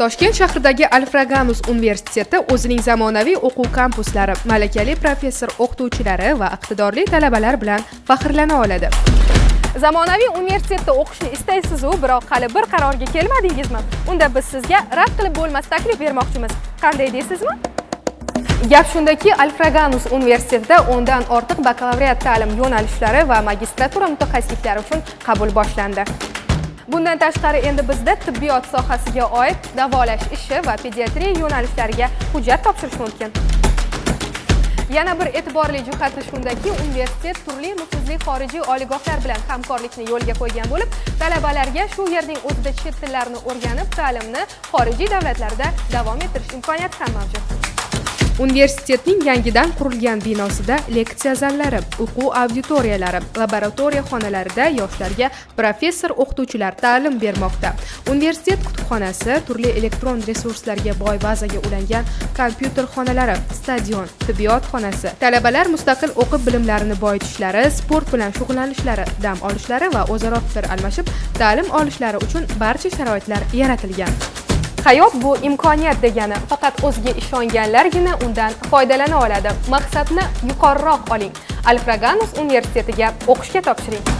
Toshkent shahridagi Alfraganus universiteti o'zining zamonaviy o'quv kampuslari, malakali professor o'qituvchilari va iqtidorli talabalar bilan faxrlana oladi. Zamonaviy universitetda o'qishni istaysiz-u, biroq hali bir qarorga kelmadingizmi? Unda biz sizga rad qilib bo'lmas taklif bermoqchimiz. Qanday deysizmi? Gap shundaki, Alfraganus universitetida 10 dan ortiq bakalavriat ta'lim yo'nalishlari va magistratura mutaxassisliklari uchun qabul boshlandi. Bundan tashqari, endi bizda tibbiyot sohasiga oid davolash ishi va pediatriya yo'nalishlariga hujjat topshirish mumkin. Yana bir e'tiborli jihati shundaki, universitet turli nufuzli xorijiy oliygohlar bilan hamkorlikni yo'lga qo'ygan bo'lib, talabalarga shu yerning o'zida chet tillarini o'rganib, ta'limni xorijiy davlatlarda davom ettirish imkoniyati ham mavjud. Universitetning yangidan qurilgan binosida leksiya zallari, o'quv auditoriyalari, laboratoriya xonalarida yoshlarga professor o'qituvchilar ta'lim bermoqda. Universitet kutubxonasi, turli elektron resurslarga boy bazaga ulangan kompyuter xonalari, stadion, tibbiyot xonasi, talabalar mustaqil o'qib bilimlarini boyitishlari, sport bilan shug'ullanishlari, dam olishlari va o'zaro fikr almashib ta'lim olishlari uchun barcha sharoitlar yaratilgan. Hayot bu imkoniyat degani, faqat o'ziga ishonganlargina undan foydalana oladi. Maqsadni yuqoriroq oling. Alfraganus universitetiga o'qishga topshiring.